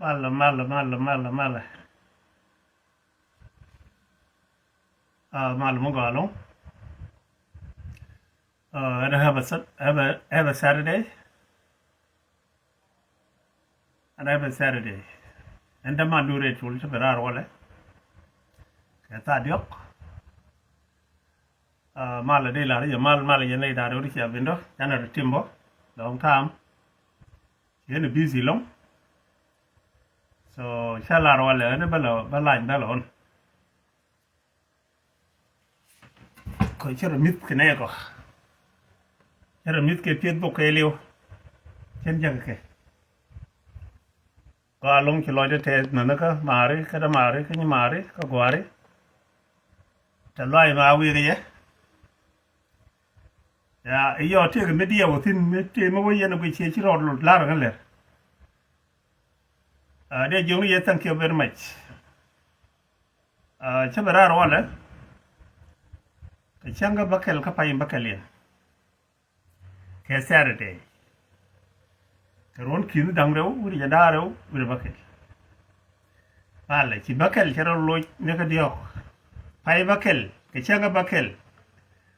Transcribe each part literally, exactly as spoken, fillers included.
Malɛ, malɛ, malɛ, malɛ, malɛ. Ah, malɛ mi gɔaa ɛlɔ̱ŋ. Ah, and have a Sat-, have a, have a Saturday. And have a Saturday. Ɛn dämandu rɛy Col cä ben raar walɛ kɛ thaa diɔ̱k. Ah, malɛ dee lar yɛ mal, malɛ yɛn nɛy da̱ŋ rɛw ti cia ben dɔ̱, canɛ rɔ tim bä, long time. Yɛn ɛ busy ɛlɔ̱ŋ. So, cä lar walɛ, ɛn bä lɛ, bä lany bä lɛ ɣɔn. Kɔ cä rɔ mi̱th kɛ nɛy kɔ. Cä rɔ mi̱th kɛ pieth bok kɛ liw. Cɛn jakä kɛ. Gɔaa ɛlɔ̱ŋ ci lɔcdä tɛth nänä kä maari, kä dämaari, kä nyimaari, kä gua̱a̱ri. Tɛ lɔaac ma wi̱i̱ kɛ yɛ. Ya, i̱ yɔ tëëkɛ mi diɛw thi̱n, mi tëë mi wä yɛn ɛ guic ciɛ ci rɔɔd lot la̱r kä lɛr. Ah, dee jiökni yɛ, thank you very much. Ah, cä ben raar walɛ kɛ cäŋ kä bäkɛl kä pay bäkɛl yɛn. Kɛ Saturday. Kɛ ruɔ̱n ki̱ni da̱ŋ rɛw wi̱cdɛ jiɛn da̱ŋ rɛw wi̱cdɛ bäkɛl. Malɛ ci bäkɛl cɛ rɔ loc ni kä diɔ̱k. Pay bäkɛl kɛ cäŋ kä bäkɛl.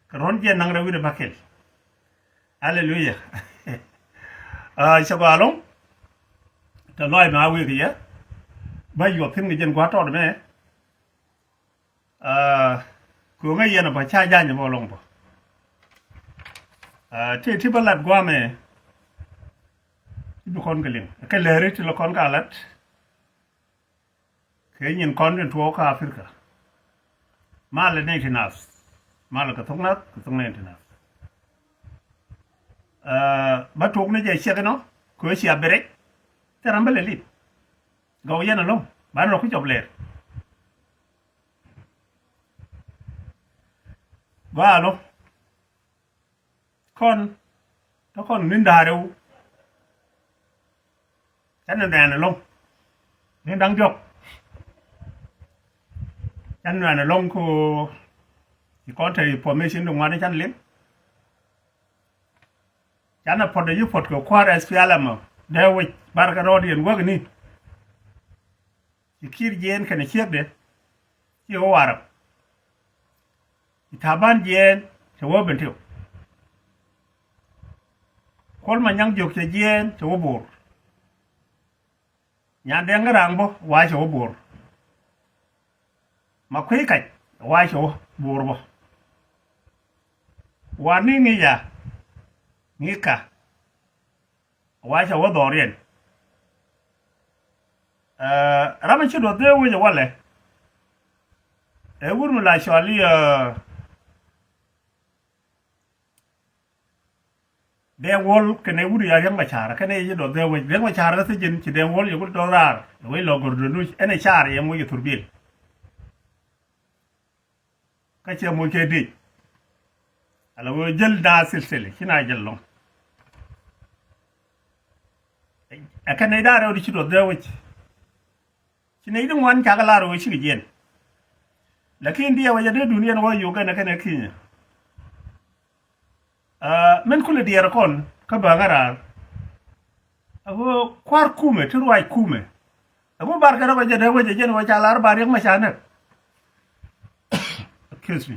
Kɛ ruɔ̱n jiɛn da̱ŋ rɛw wi̱cdɛ bäkɛl. Aleluya. Ah, cɛ gɔaa ɛlɔ̱ŋ. Tɛ lɔaac ma wi̱i̱ kɛ yɛ. Bä yuɔth thi̱n kɛ jɛn gua̱a̱th tɔɔt mɛ. Ah, kɛ ɣöö ŋäc yɛn ɛ bä ca jany ɛ bä ɛlɔ̱ŋ bä. Ah, ti, ti bä lat gua̱a̱mɛ. Ti bi kɔn kɛ liŋ kɛ lääri ti lɛ kɔn ka lat. Kɛ nyin kɔn tin tuɔɔk kä Africa. Malɛ nɛy ti nath. Malɛ kɛ thok nath, kɛ thok nɛy ti nath. Ah, bä tuɔɔk ni jɛ ciɛk inɔ kɛ ɣöö cia bi rɛc. Thil ram bä lɛ lit. Gɔw yɛn ɛlɔ̱ŋ banɛ rɔ ku cɔp lɛr. Gɔaa ɛlɔ̱ŋ. Kɔn tɔ kɔn ni̱n da̱ŋ rɛw. Canɛ nɛn ɛlɔ̱ŋ. Ni̱n da̱ŋ diɔ̱k. Canɛ nɛn ɛlɔ̱ŋ kɛ ɣöö ci kɔn te information ti ŋuan canɛ liŋ. Canɛ puɔ̱t ɛ ci puɔ̱t kɛ kua̱r SPLM ɔ dee wec barkɛ rɔɔdiɛn wäkni. Ci Kiir jiɛɛn kɛnɛ ciekdɛ ci wä Warap. Ci Taban jiɛɛn cɛ wä Bentiu. Kuɔl Manyaŋ Jiök cɛ jiɛɛn cɛ wä Bor. Nyan Dɛŋ Garaŋ bä wa cɛ wä Bor. Makuei Kac wa cɛ wä Bor bä. Wa ni ŋi̱ca ŋi̱ka. Wa cɛ wä dhɔriɛn. Ɛ, ram mi ci duɔth dee wec ɛ walɛ. Ɛ wut mi la cɔal i̱, ɛ, Dɛŋ Wuɔl kɛnɛ wut ya Riɛk Macar kɛnɛ ci duɔth dee wec. Riɛk Macar kä thi̱n ci Dɛŋ Wuɔl yɛ wut dɔ̱raar. Ɛ wec lɔ gɔrdonu ɛn ɛ car yɛ moc ɛ thurbil. Kä cɛ moc kɛ dec. Ala ɣöö jäl na thilthil ci na jäl lɔ̱ŋ. Ɛ kɛn nɛy da̱ŋ rɛw di ci duɔth dee wec. Ci nɛy di ŋuan cakɛ lar ɣöö cikɛ jiɛn. Lakin diɛw wec a dee dun yɛn wä Uganda kɛnɛ Kenya. Aa, min kulɛ diɛɛr kɔn kä bäŋä raar. Ɛ ɣöö kua̱r kumɛ ti ruac kumɛ. Ɛ ɣöö bar kɛ rɔ kɛ jɛ dee wec ɛ jɛn ɣöö ca lar ba Riɛk Macar näk. Excuse me.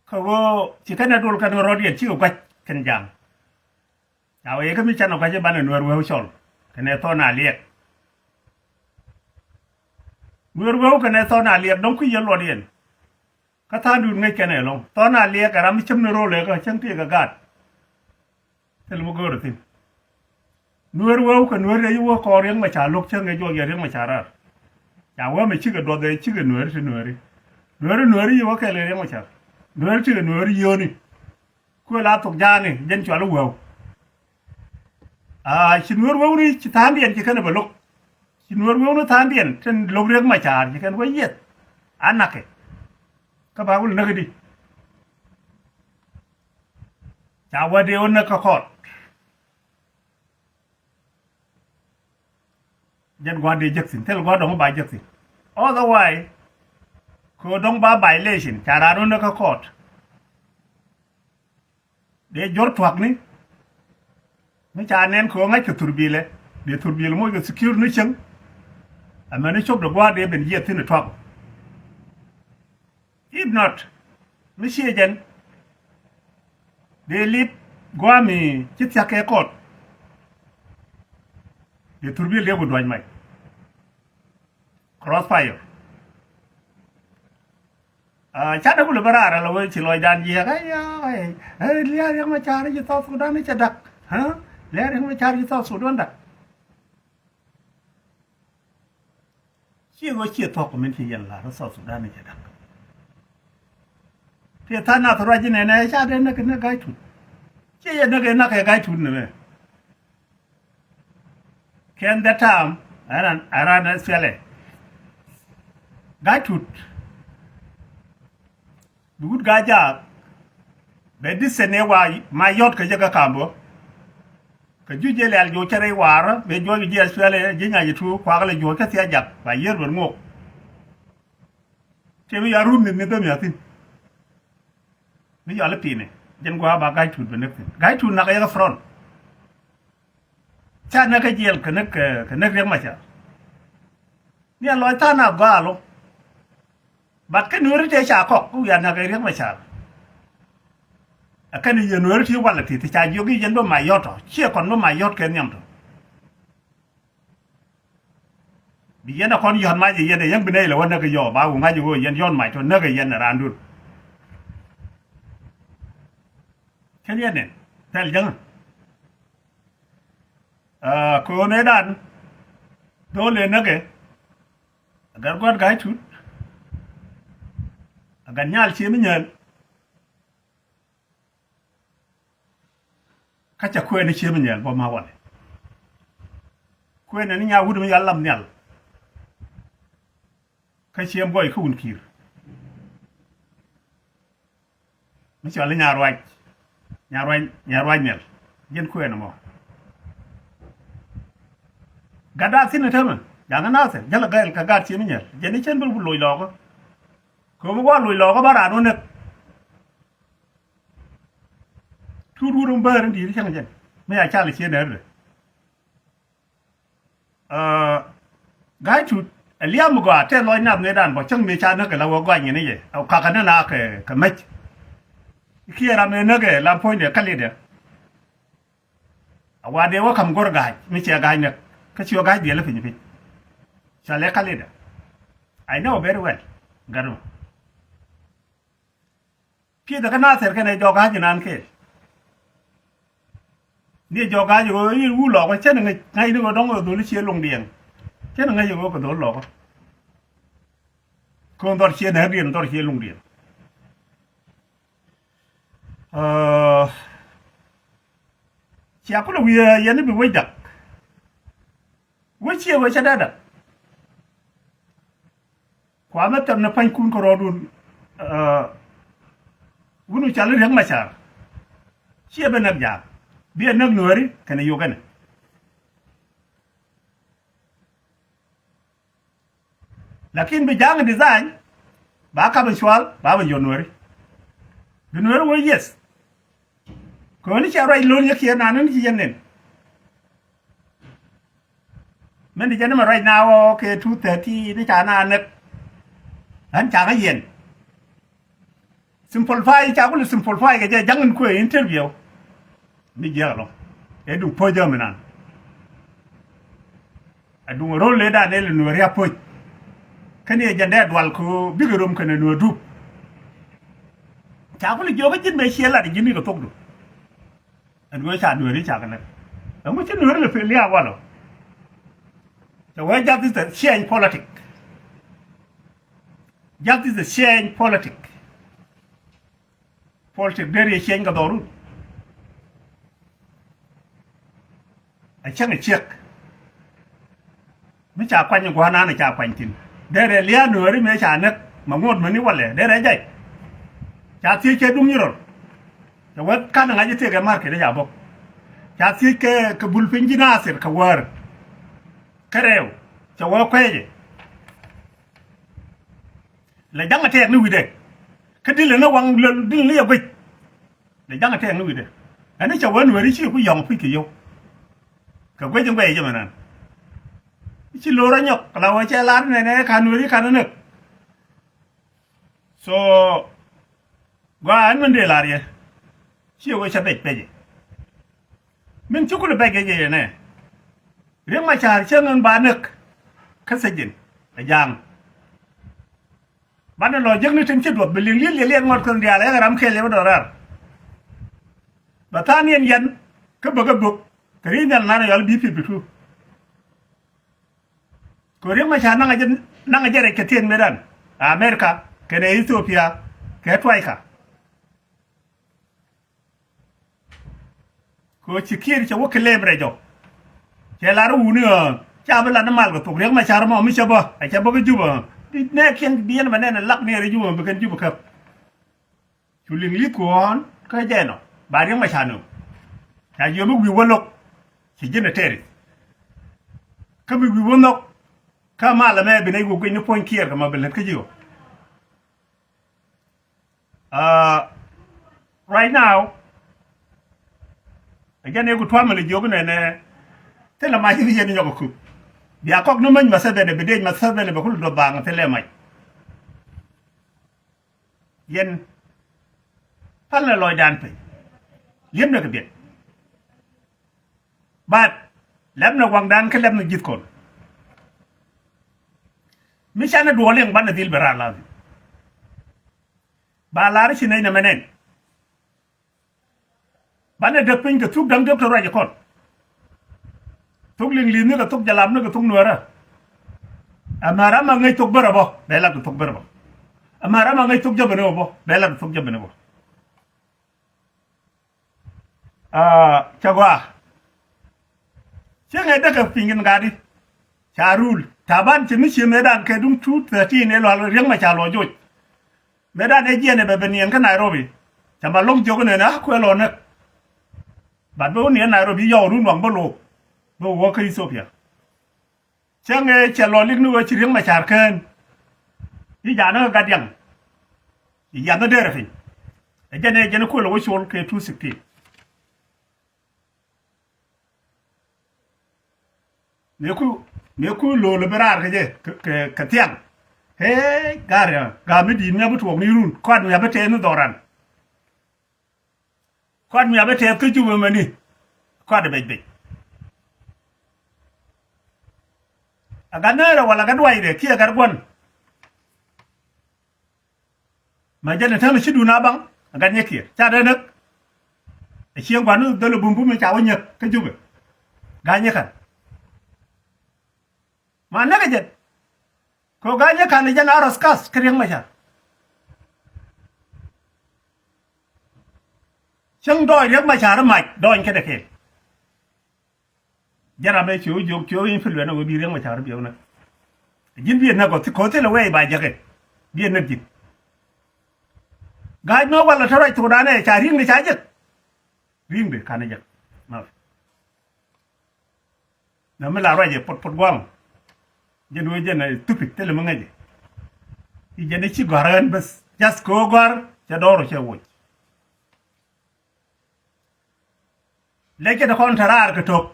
Kä ɣöö ci kɛn ɛ dol kɛn rɔ̱diɛn cikɛ gua̱c kɛn ja̱a̱ŋ. Ca wee kä mi canɛ gua̱c i̱ banɛ Nuäär Weu cɔl kɛnɛ Thɔn Aliɛk. Nuäär Weu kɛnɛ Thɔn Aliɛk dɔ̱ŋ kui̱ yɛ luɔt yɛn. Kä tha̱a̱ŋdun ŋäc kɛn ɛlɔ̱ŋ. Thɔn Aliɛk ɛ ram mi cäm ni ro̱l ɛ kä cäŋ ti kɛ gaat. Thil mi go̱o̱rä thi̱n. Nuäär Weu kɛ Nuäär rɛy wä kɔɔr Riɛk Macar lo̱k cäŋ ɛ juɔk yɛ Riɛk Macar raar. Ca wee mi cikɛ duɔth ɛ cikɛ Nuääri ti Nuääri. Nuääri Nuääri yi wä kɛɛl kɛ Riɛk Macar. Nuääri ti kɛ Nuääri yio̱o̱ni. Kuël a thok ja̱a̱ŋi jɛn cual i̱ Weu. Aa, ci Nuäär Weu ni ci tha̱a̱ŋdiɛn ci kɛn ɛ bɛ lo̱k. Ci Nuäär Weu ni tha̱a̱ŋdiɛn tin lo̱k Riɛk Macar ci kɛn wä yieth. A nakä. Kä ba wul näk di. Ca wä dee wä näk kä kɔɔt. Jɛn gua̱a̱r dee jek thi̱n, thil gua̱a̱r dɔ̱ŋ ba jek thi̱n. Otherwise, kɛ dɔ̱ŋ ba violation, ca raan wä näk kä kɔɔt. Dee jor tuakni. Mi ca nɛn kɛ ɣöö ŋa̱ckɛ thurbilɛ, dee thurbil moc kɛ secure ni cieŋ. Amäni cop de gua̱a̱r dee ben jiɛth thi̱n ɛ tuak. If not, mi ciɛ jɛn dee lip gua̱a̱ mi ci thia̱k kɛ kɔt. Dee thurbil dee ku dua̱c mac. Crossfire. Ca dee kulɛ bä raar ala wee ci lɔcdan jiɛk. Aya, ɛ, Lia̱a̱ Riɛk Macar ci South Sudan cɛ dak. Lia̱a̱ Riɛk Macar ci South Sudan dak. Ciɛ ɣöö ciɛ thuɔ̱k min ci yɛn la̱r South Sudan cɛ dak. Ti tha̱a̱ŋ nath ruac inɛnɛ ca dee näk näk Ga̱a̱c Tut. Ciɛ yɛ näk ɛ näk ɛ Ga̱a̱c Tut nɛmɛ. Kɛn dee ta̱a̱m ɛ ran, ɛ ran ɛ thilɛ. Ga̱a̱c Tut. Bi wut Ga̱a̱c Jaak. Bɛ di̱t thɛn ëë wa ma yɔ̱t kɛ jɛ kä ka̱m bä. Kɛ juc jɛ lɛl juɔc cɛ rɛy waarä mëë juɔc ji̱ ɛ thilɛ ji̱ nyac ɛ tuuk kuakä lɛ juɔc kä thia̱ jak ba yiër luɔt ŋuɔk. Tiɛ mi ya run ni ni dhäm ya thi̱n. Mi yɔal i̱ pi̱i̱ni jɛn gua̱a̱ ba Ga̱a̱c Tut bɛ näk thi̱n. Ga̱a̱c Tut nak yɛ kä front. Ca näk kä jiɛl kɛ näk, kɛ näk Riɛk Macar. Ni a lɔc tha̱a̱ŋ na gɔaa lo. But kä Nuääri tëë ca kɔk ku wiaa näk kɛ Riɛk Macar. Ɛ kɛn i̱ yɛ Nuääri ti walɛ ti ti ca jiök i̱ yɛn bä ma yɔ̱t ɔ ciɛ kɔn bä ma yɔ̱t kɛ nhiam tɔ. Bi yɛn a kɔn yɔ̱t mac ɛ yɛn ɛ yɛn bi nɛy lɛ wä näk ɛ yɔ ba wä ŋa̱c ɛ ɣöö yɛn yɔ̱t mac tɔ näk ɛ yɛn ɛ raandun. Kɛn yɛn nɛn thɛl jäŋä. Aa, köönëëdan dhol ëë näk ɛ a gat gua̱t Ga̱a̱c Tut. A gat nyal cie mi nyäl. Kä cɛ kuɛɛni cie mi nyɛl bä ma walɛ. Kuɛɛni ni nya wut mi yal lam nhial. Kä cie mi gɔy kä wun ki̱i̱r. Mi cɔal i̱ nya ruac, nya ruac, nya ruac nhial. Jɛn kuɛɛni mɔ. Gatda thi̱n ɛ tämɛ jaŋä nathɛ jäl ɛ gɛl kɛ gat cie mi nyɛl jɛn i̱ cɛn bä loc lɔɔkä. Kɛ mi gua̱ loc lɔɔkä bä raan wä näk. Tuut wut in bäär in di̱i̱t cäŋ jɛn mi a cal cie nɛr dɛ. Aa, Ga̱a̱c Tut ɛ liam mi gɔaa tɛth lɔc nath mëëdan bɔ cäŋ mëë ca näk kɛ la wä gɔany in i̱ jɛ ɛ kakä ni na kɛ kɛ mäc. Kiɛ ram mëë näk ɛ la puɔ̱nydɛ kä lidɛ. A wa dee wä ka̱m go̱r Ga̱a̱c mi ciɛ Ga̱a̱c näk kä ci wä Ga̱a̱c diɛl i̱ piny piny. Ca lɛ kä lidɛ. I know very well. Gat mɔ. Pi̱i̱thɛ kä Nathɛr kɛnɛ jɔk Ga̱a̱c inan kɛɛl. Ni jɔk Ga̱a̱c ɣöö i̱ wut lɔɔkä cɛn ŋäc ŋa̱cni ɣöö dɔ̱ŋ ɣöö dholi cie luŋdiɛn. Cɛn ŋäc ɣöö kɛ dhol lɔɔkä. Kɛ ɣöö dhɔr cie nääkdiɛn dhɔr cie luŋdiɛn. Aa, cia kulɛ wi̱i̱ yɛn i̱ bi wec dak. Wec ciɛ wec cɛ dada. Kuamɛ thɛm ni pa̱nykun kärɔɔdun. Aa, wun wi̱i̱ cɔal i̱ Riɛk Macar. Ciɛ bɛ näk jaak. Biɛ näk Nuääri kɛnɛ yokɛnɛ. Lakin bi ja̱a̱ŋ design ba kap in cual ba bɛ yɔn Nuääri. Bi Nuääri wee yes. Kɛ ɣän i̱ cɛ ruac lo̱n yɛ kiɛ nan in ci yɛn nin. Min di jɛn imɛ ruac na wä kɛ two thirty ni ca na näk. Ɣän ca ŋä yɛn. Simplify ca kulɛ simplify kɛ jɛ ja̱ŋ in kuɛ interview. Mi jiɛk ɛlɔ̱ŋ ɛ duŋ po̱c jɛ mi nan. Ɛ duŋ ro̱l lëëdan ɛ lɛ Nuääri a po̱c. Kä ni ɛ jɛn dee dual kɛ ɣöö bikɛ rom kɛnɛ Nuäär dup. Ca kulɛ jiök kä ji̱n mëë ciɛ lat ji̱n ni kɛ thokdu. Ɛn ɣöö ca Nuääri ca kɛ näk. Ɛŋu ci Nuääri lɛ pil liaak walɔ. Cɛ wee justice change politic. Justice change politic. Politic deri ɛ cieny kɛ dhɔrun. Ɛ cäŋ ɛ ciek. Mi ca kuany gua̱a̱r nan ɛ ca kuany thi̱n. Derɛ lia̱a̱ Nuääri mëë ca näk ma ŋuɔ̱t mäni walɛ derɛ jay. Ca thiec kɛ duŋ nyi rɔl. Cɛ wee kan ŋa̱c ɛ thiek ɛ market ɛ ca bok. Ca thiec kɛ kɛ bul piny ji̱ Nathir kɛ wäär. Kä rɛw cɛ wee kuɛɛcɛ. Lɛ ja̱ŋ ɛ tɛɛk ni wi̱dɛ. Kä dilɛ ni waŋ löl dilɛ ni yɛ guic. Lɛ ja̱ŋ ɛ tɛɛk ni wi̱dɛ. Ɛn ni cɛ wee Nuääri ci ku yɔ̱ŋ puc kɛ yio̱w. Kɛ guec in guɛc jɛ mɛ nan. Ci lo̱r a nyɔk la wä cɛ lar nɛnɛ kan weri kan näk. So gua ɛn min dee lar yɛ. Ci wä cɛ pɛc pɛc. Min ci kul pɛc kɛ jɛ yɛ nɛ. Riek Machar cɛ ŋän ba näk. Kä sijin ɛ ja̱a̱ŋ. Banɛ lɔ jek ni tin ci duɔth bi liŋ li̱el liɛl liɛl ŋuɔt kön diaal ɛ ram kɛl yɛ bä dɔrar. Bɛ tha̱a̱ŋ niɛn yɛn kä bäk ɛ bök kɛ ri̱c nhial nan ɛ yɔl bi pi̱i̱ bi tuut. Kɛ Riek Machar naŋ a jɛ naŋ a jɛ rɛc kɛ thieen metdan America kɛnɛ Ethiopia kɛ tua̱cka. Kɛ ɣöö ci Kiir cɛ wä kɛ lɛm rɛc ɔ. Cɛ lar wuni ɣä ca bi lat ni mal kɛ thok Riek Machar mɔ mi cɛ bä a cɛ bä kä Jubä. Bi nɛɛkiɛn bi yɛn bɛ nɛn ɛ lak ni rɛc Jubä bi kɛn Jubä käp. Cu liŋ li̱th kuɔ̱ɔ̱n kä jɛn ɔ ba Riek Machar nööŋ. Ca jiɔam mi wi̱i̱ wä lo̱k ci ji̱n ɛ tɛɛri. Kä mi wi̱i̱ wä nhɔk kä mal ɛmɛ bi nɛy wä guic ni puɔ̱ny Kiir kɛ ma bi lät kä ji̱ ɔ. Aa, right now ɛ jɛn iku tuamɛ lɛ jiök nɛnɛ. Thilɛ mac i̱ yɛn nyɔk ɛ kup bia kɔk ni mäny Museveni bi dec Museveni bɛ kul duɔth baaŋ thilɛ mac. Yɛn pälnɛ lɔcdan piny li̱emdɛ kɛ biɛt. But lɛpnɛ waŋdan kä lɛpnɛ ji̱th kɔn. Mi canɛ duɔɔl liŋ banɛ dhil bɛ raar lazim. Ba lar ci nɛy nɛmɛ nɛn. Banɛ däk piny kɛ thuk da̱ŋ däk te ruac ikɔn. Thuk liŋ li̱thni kɛ thuk jalapni kɛ thuk nuäärä. Ɛmɛ ram a ŋäc thuk bärä bä bɛ lat kɛ thuk bärä bä. Ɛmɛ ram a ŋäc thuk jäbäni bä bɛ lat kɛ thuk jäbäni bä. Aa, cɛ gɔaa. Cieŋɛ däkɛ piny kɛn gat i̱ ca rul taban ci mi cie mëëdan kɛ duŋ two thirteen ëë lual Riek Machar lɔ joc. Mëëdan ëë jiɛn ɛ bɛ bɛ niɛn kä Nairobi. Ca ma lo̱ŋ jiök inɛnɛ a kuɛ lɔ näk. Bat bɛ wä niɛn Nairobi yɔw run waŋ bä lo̱o̱k bä wä kä Ethiopia. Cäŋ ëë cɛ lɔ lik ni ɣöö ci Riek Machar kään. I̱ ja̱a̱n kä gat diaŋ. I̱ yath ni derɛ piny. Ɛ jɛn ëë jɛn i̱ kuël ɛ wä col kɛ two sixteen. Mëë ku, mëë ku lo̱l bi raar kɛ jɛ kɛ, kɛ, kɛ thiaŋ. Hee, ga̱r ya, ga̱r mi di̱i̱t mi a bi tuɔɔk ni run, kɔat mi a bi tɛɛth ni dhɔran. Kɔat mi a bi tɛɛth kä Jubɛ mɛni. Kɔat ɛ bɛc bɛc. A gat nɛɛrɛ wala gat duaydɛ kiɛ gat gua̱n. Ma jɛn ɛ täämɛ ci duun a baŋ a gat nyɛ kiɛ ca dee näk. Ɛ cieŋ gua̱n ni dhöl ɛ bum bum ɛ ca wä nyäk kä Jubɛ. Gat nyɛ ka̱n. Ma näk ɛ jɛn. Kɛ ɣöö gat nyɛ ka̱n ɛ jɛn a rɔth kath kä Riek Machar. Cäŋ dɔɔc Riek Machar mac dɔɔny kɛnɛ kɛɛl. Jɛn ram ëë ci wä jiök ci wä influence wä bi Riek Machar biɛ wä näk. Ji̱n biɛ näk ɔ thi ko̱ thilɛ wee ba jäkɛ. Biɛ näk ji̱n. Ga̱a̱c nɔ walɛ te ruac thokdan ɛ ca ri̱ŋdɛ ca jek. Ri̱ŋdɛ ka̱n ɛ jek. Mafi. Nɛ mi la ruacɛ puɔt puɔt gua̱a̱m. Jɛn wee jɛn ɛ stupid thilɛ mi ŋäcɛ. I̱ jɛn ɛ ci gɔ̱a̱r ɣän bäth. Just kɛ ɣöö gɔ̱a̱r cɛ dɔɔr ɔ cɛ woc. Lɛcɛ ti kɔn te raar kɛ to̱k.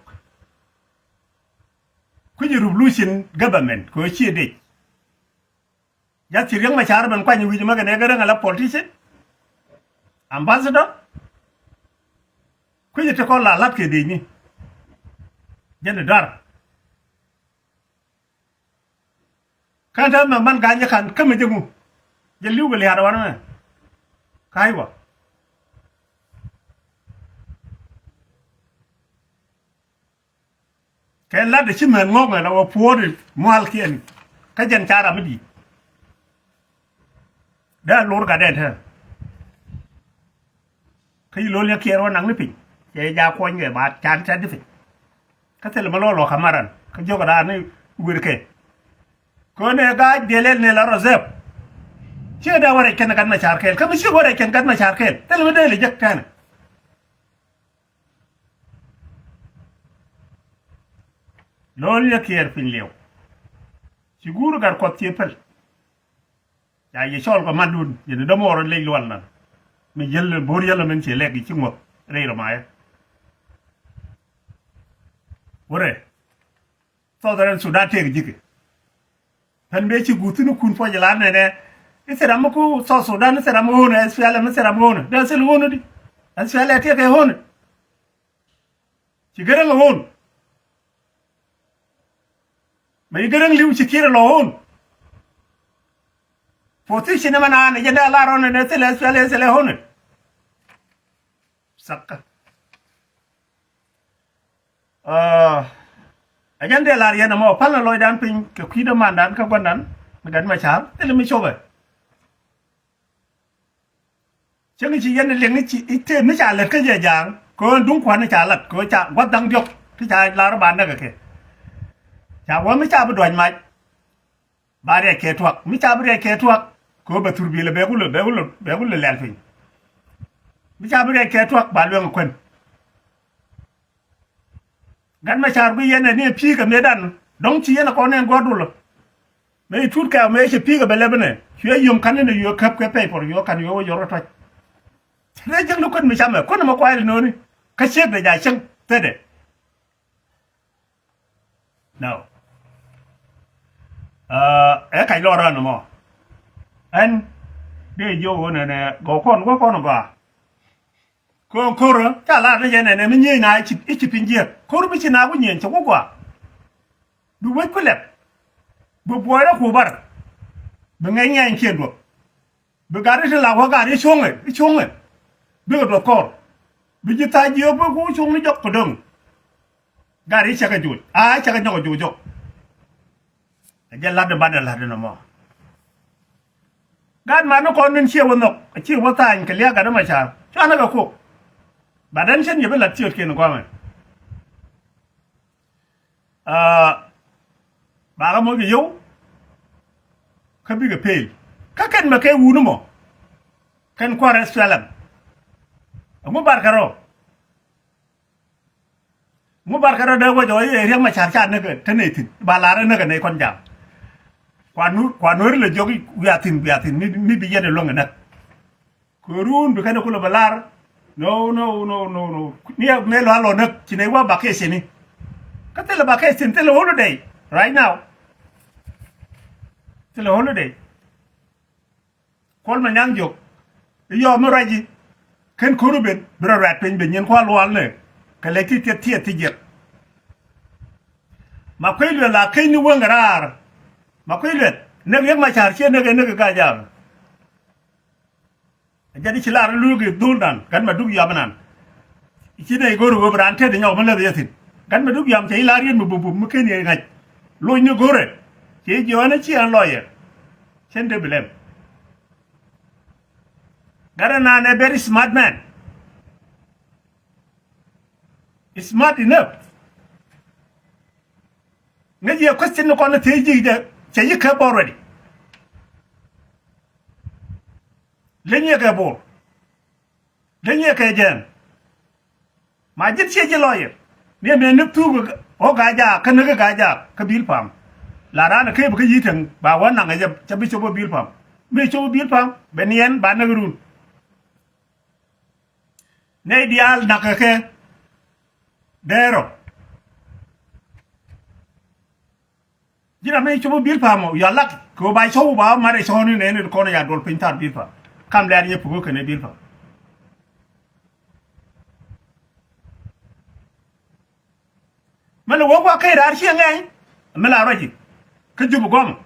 Kui̱ci revolution government kɛ ɣöö ciɛ dec. Jath ci Riek Machar ben kuany wi̱c mɛ kɛ nɛ kɛ reŋ ala politician. Ambassador. Kui̱ci ti kɔn la la̱t kɛ decni. Jɛn ti dɔ̱a̱r. Kɛn te mɛ man ga̱a̱c jɛ ka̱n kämɛ jɛ ŋu. Jɛ li̱w kɛ lia̱a̱t wanɛ mɛ. Ka̱a̱c wa. Kɛ lat dee ci mɛn ŋɔ̱k ɛ la wä puɔ̱ɔ̱t mua̱lkiɛn. Kä jɛn ca ram mi di̱i̱t. Dee a lor gatdɛn te. Kä yi lo̱l ni kiɛɛr wä naŋ ni piny cɛ ja kuɔny kɛ ba can tɛt di piny. Kä thil mi lɔ lɔ kä maran kä jiök raan ni wer kɛ. Kön ɛ ga̱a̱c diɛl ɛl ni la rɔ zɛp. Ciɛ dee wä rɛc kɛn gat ma car kɛɛl kä mi ciɛ wä rɛc kɛn gat ma car kɛɛl thil mi dee li jek tɛnɛ. Lo̱l yɛ kiɛɛr piny liɛw. Ci guur gat kuɔth cie päl. Ca yɛ cɔl kɛ matdun yɛn dämuɔɔr lec lual nan. Mi yäl bo̱r yäl min ci lɛk i̱ ci ŋuɔth rɛy rɔ mayɛ. Wurɛ. Southern Sudan tëëk ji̱kɛ. Pɛn bee ci guth thi̱n kun puɔc la nɛnɛ. I̱ thil ram mi ku South Sudan, i̱ thil ram mi ɣöönɛ, S P L M, i̱ thil ram mi ɣöönɛ. Dee thil ɣöönɛ di. S P L M tëëk kɛ ɣöönɛ. Ci Gäräŋ ɣöön. Mɛ ci Gäräŋ li̱w ci Kiir lɔ ɣöön. Position mɛ naan ɛ jɛn dee lar ɣöönɛ nɛ thil S P L M, thil ɣöönɛ. Sakä. Aa, ɛ jɛn dee lar yɛn ɛmɔ, pal ni lɔcdan piny kɛ kui̱dämandan kä gua̱ndan ni Gat Macar, thilɛ mi copɛ. Cäŋ ci yɛn liŋ i̱ ci i̱ tëë mi ca lät kä jɛ ja̱a̱ŋ, kɛ ɣöö duŋ kua̱n i̱ ca lat, kɛ ɣöö ca gua̱th da̱ŋ diɔ̱k ti ca lar ba näk kɛ. Ca wä mi ca bi dua̱c mac. Ba riɛc kɛ tuak. Mi ca bi riɛc kɛ tuak, kɛ ɣöö bɛ thurbilɛ bɛ kulɛ, bɛ kulɛ, bɛ kulɛ lɛl piny. Mi ca bi riɛc kɛ tuak, ba lueŋ kuän. Gat Macar bi yɛn ɛ ni ɛ pi̱i̱ kɛ mëëdan. Dɔ̱ŋ ci yɛn ɛ kɔn ɛn gua̱a̱r dulä. Mëë ci tuut kɛ mëë ci pi̱i̱ kɛ bɛ lɛp inɛ. Cuɛ yio̱m ka̱n inɛ yuɛ käp kɛ pɛy puɔr yuɛ ka̱n yuɛ wä yuɔr kɛ tuac. Rɛy jiäkni kuän mi camɛ, kuän ɛmɛ kuay inɔni. Kä ciek dee ja cieŋ thedɛ. Now, ɛ kac lɔr ran mɔ. Ɛn dee jiök ɣöö nɛnɛ gɔw kɔn wä kɔn gɔaa. Kɔn ko̱rä ca lar ni jɛ nɛnɛ mi nyieny na i̱ ci piny jiäk. Ko̱r mi ci na ku nyieny cɛ wä gɔaa. Bi wec ku lɛp. Bi buɔy rɔ ku bar. Bi ŋɛny ŋɛny kiɛn duɔp. Bi gat i̱ ti la wä gat i̱ cuŋɛ, i̱ cuŋɛ. Bikɛ duɔth kɔr. Bi ji̱ tha̱a̱c jiök bi ku cuŋ ni jɔk kɛ döŋ. Gat i̱ cakɛ joc. A cakɛ nyɔk joc jɔk. Ɛ jɛ la̱t in banɛ la̱t in ɛmɔ. Gat man ni kɔn in ciɛ wä nhɔk, ciɛ wä tha̱a̱ny kɛ liak gat in ma ca̱a̱r. Cuanɛ kɛ kok. Bat ɛn cɛn yɛ bi la̱t ciötkiɛn in kɔmɛ. Aa, bakä moc kɛ yio̱w. Kä bikɛ pel. Kä kɛn mɛ kɛ wuni mɔ. Kɛn kua̱r S P L M. Ɛŋu bar kɛ rɔ? Ŋu bar kɛ rɔ dee wec ɔ i̱ Riɛk Macar ca näk ɛ te nɛy thi̱n. Ba lar ɛ näk ɛ nɛy kɔn jam. Kua nu, kua nuɔ̱ri lɛ jiɔk i̱ wiathin, wiathin mi, mi bi yɛn ɛ luäŋ ɛ näk. Kɛ run bi kɛn kulɛ bɛ lar. No, no, no, no, no. Ni ɛ mëë lɔal lɔ näk ci nɛy wä vacation ni. Kä thilɛ vacation, thilɛ holiday right now. Thilɛ holiday. Kuɔl mɛ nyaŋ jiök. I̱ yɔɔk mi ruac ji̱. Ken ko̱r ben bi rɔ ruat piny ben nyin kua̱r lual ni. Kɛ lɛc ti tiɛt tiɛt ti jiɛk. Ma kuec lueth la keny ni wäŋ raar. Ma kuec lueth näk Riɛk Macar ciɛ näk ɛ näk ɛ Gaajaak. Ɛ jɛn i̱ ci lar lueek i̱ dho̱ldan gat ma duk yam inan. Ci nɛy go̱r ɣöö bi raan tet inyɔk mi leth yɛ thi̱n. Gat ma duk yam cɛ i̱ lar yɛn mi bup bup mi ken yɛ ŋa̱c. Loc ni go̱rɛ ci jiɔɔn i̱ ci ɛn lɔyɛ. Cɛn dee bi lɛm. Gat inan ɛ very smart man. Smart enough. Ŋäc yɛ question ni kɔn ni thiec ji̱ jɛ cɛ yi käp already. Leny yɛ kɛ Bor. Leny yɛ kɛ jɛn. Ma ji̱n ciɛ ji̱ lawyer. Ni ɛmɛ ni thuk ɣɔ̱ Gaajaak kä näk Gaajaak kä Bilpam. La raan ɛ kep kä yi̱ täŋ ba wä naŋ ɛ jɛ cɛ bi cop ɛ Bilpam. Mi cop ɛ Bilpam bɛ niɛn ba näk run. Nɛy diaal nakä kɛ dee rɔ. Ji̱n ram mi cop ɛ Bilpam ɔ, you are lucky. Kɛ ɣöö ba cop ba mat ɛ cɔɔni nɛɛni kɔn ɛ ya duɔl piny thar Bilpam. Kam lɛr nyɛ puk ɣä kɛnɛ Bilpam. Mi lɛ wä gua̱k kä raar ciɛ ŋɛny. Mi la ruaci kä Jup gɔmɔ.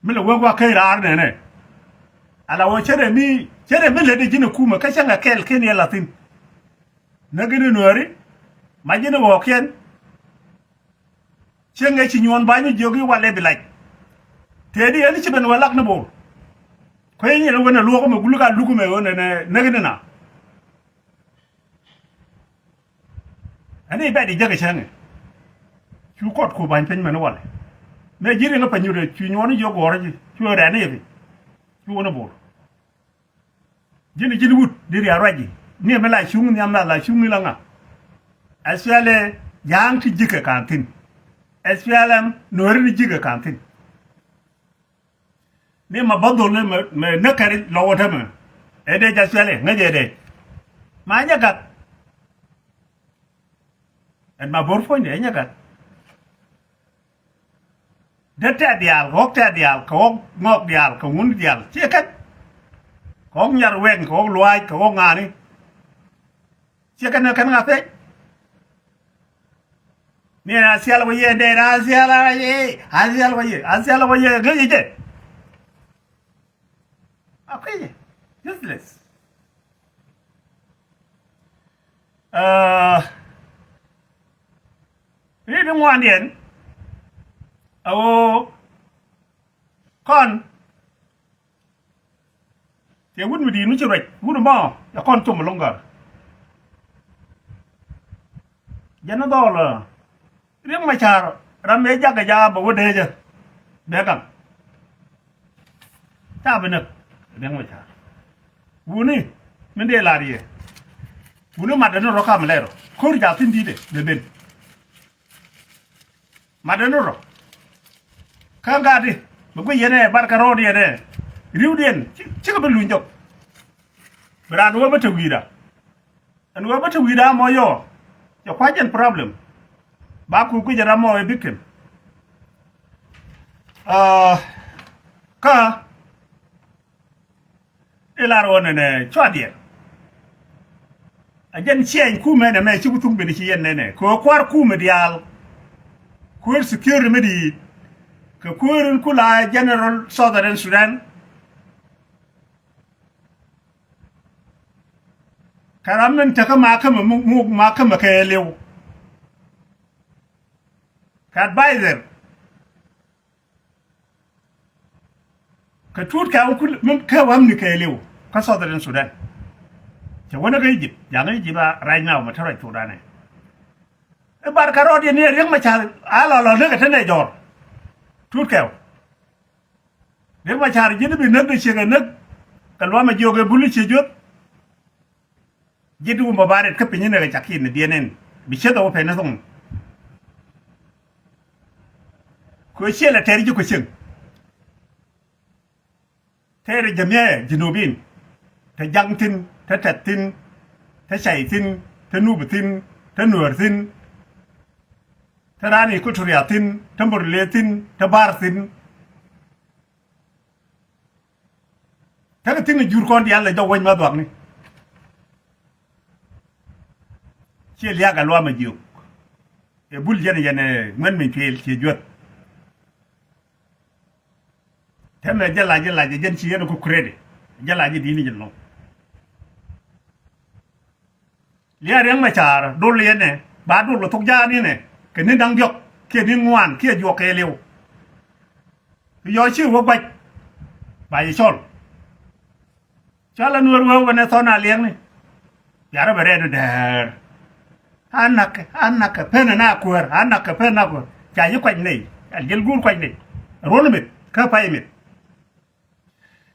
Mi lɛ wä gua̱k kä raar nɛnɛ. Ala wä cärɛ mi, cärɛ mi lät i̱ ji̱n i̱ kumɛ kä cäŋɛ kɛl ken yɛ la̱thi̱n. Näk in i̱ Nuääri ma ji̱n i̱ ɣɔ̱ɔ̱kiɛn. Cäŋɛ ci nyuɔ̱ɔ̱n ba̱ny i̱ jiök i̱ walɛ bi lac. Tëëdi ɛn i̱ ci ben wä lak ni Bor. Kuec in yɛn i̱ wen ɛ luɔ̱k ɛmɛ gul ka luk ɛmɛ ɣöö nɛnɛ näk in i̱ na. Ɛn i̱ bɛt i̱ jäk i̱ cäŋɛ. Cu kɔt ku ba̱ny piny mɛn walɛ. Mɛ ji̱ riŋ i̱ panyut ɛ cu nyuɔ̱ɔ̱n i̱ jiök guɔ̱ɔ̱r i̱ cu rɛn i̱ i̱ piny. Cu wä ni Bor. Ji̱n ji̱n wut di ria̱ ruac ji̱ ni mi la cuŋ nhiam na la cuŋ ni la ŋa. S P L A ja̱a̱ŋ ti ji̱kɛ ka̱n thi̱n. S P L M Nuääri ni ji̱kɛ ka̱n thi̱n. Ni ma bä dhol ni mɛ näk kɛri lɔ wä tämɛ. Ɛ dee ja̱ S P L A ŋäc ɛ dee ma nyɛ gat. Ɛn ma bo̱r puɔ̱nydɛ ɛ nyɛ gat. Dee tɛ̈t diaal kɛ ɣɔ̱k tɛ̈t diaal kɛ ɣɔ̱k ŋɔɔk diaal kɛ ŋun diaal ciɛ kɛn. Kɛ ɣɔ̱k nyar wɛŋ kɛ ɣɔ̱k luaac kɛ ɣɔ̱k ŋa̱a̱ni. Ciɛ kɛn ɛ kɛn ŋa̱ thɛny. Ni ɛn a thial wä yɛ dee a thial wä yɛ a thial wä yɛ a thial wä yɛ ŋäc jɛ. A kui̱cɛ useless. Ri̱t in ŋuandiɛn a ɣöö kɔn tiɛ wut mi di̱i̱t mi ci ruac wut mɔ. Yɛ kɔn com lo̱ŋ gɔ̱r jɛn dhɔl. Riek Machar ram mëë jakɛ jaak bɛ wä dee jɛ bɛ gaŋ. Ca bi näk Riek Machar. Wuni min dee lar yɛ wuni mat dee ni rɔ kam lɛr rɔ ko̱r jaak thi̱n di̱i̱tɛ bɛ ben. Mat dee ni rɔ kä ŋa̱t di bɛ guic yɛn ɛ bar kɛ rɔɔd yɛn ɛ ri̱wdiɛn. Cikɛ bi luny jɔk. Bi raan wä bä te wi̱i̱da. Ɛn wee bä te wi̱i̱ da̱a̱ mɔ yɔ cɛ kua̱c ɛn problem. Ba ku guic ɛ ram mɔ ɛ victim. Kä ilar ɣɔn ɛnɛ cuat yɛ. A jɛn ciɛny kumɛ nɛ mɛ ci ku thuŋ ben ci yɛn nɛnɛ kɛ ɣöö kua̱r kumɛ diaal. Kuäär security mi di̱i̱t kɛ kuäär in ku la general Southern Sudan. Kɛ ram min tekä makämɛ muk makämɛ kɛɛliw. Kɛ advisor kɛ tuut kɛ wä kul min kä wä amni kɛɛliw kä Southern Sudan. Cɛ wänä kä Egypt jaŋ Egypt a right now mɛ te ruac Sudan ɛ. I̱ bar kɛ rɔɔd yɛn ni ɛ Riek Machar a lɔlɔ näk ɛ te nɛ jɔɔr. Tuut kɛ wä. Riek Machar ji̱n bi näk di ciek ɛ näk kɛ luam ɛ jiök ɛ buli ciek juɔth. Ji̱ duun bä ba rɛt kä piny inɛ kɛ cak ki̱n ni diɛn ɛn bi cieth ɛ wä pɛn ni thoŋ. Kɛ ciel ɛ tɛr ji̱ kɛ cieŋ. Tɛr ji̱ miɛɛ ji̱ nubin te jaŋ thi̱n te tɛth thi̱n te cay thi̱n te nup thi̱n te nuäär thi̱n. Te raan i̱ kuturia thi̱n te murle thi̱n te bar thi̱n. Tekɛ thi̱n jur kɔn diaal lɛ jɔk wec ma dhuakni. Ciɛ liak a luam a jiök. Ɛ bul jɛn jɛn ɛ ŋuɛn min cuëël ciɛ juäth. Tɛmɛ jɛ lac jɛ lac jɛ jɛn ci yɛn ku credit jɛ lac jɛ di̱i̱ni jɛ lɔŋ. Liɛɛr Riek Machar dol yɛn ɛ ba dol kɛ thok jaan inɛ kɛ ni da̱ŋ diɔ̱k kiɛ ni ŋuan kiɛ juɔk kɛɛliw. Kɛ yɔc ci wä guac ba yɛ cɔl. Cɔl ɛ nuɛr wee wä nɛ thɔn a liɛŋni. Biarɛ bɛ rɛɛt ni dɛɛr. A nakɛ a nakɛ pen ɛ na kuäär a nakɛ pen na kuäär ca yi kuac nɛy a liɛl guur kuac nɛy. Ruɔn mith kä pay mith.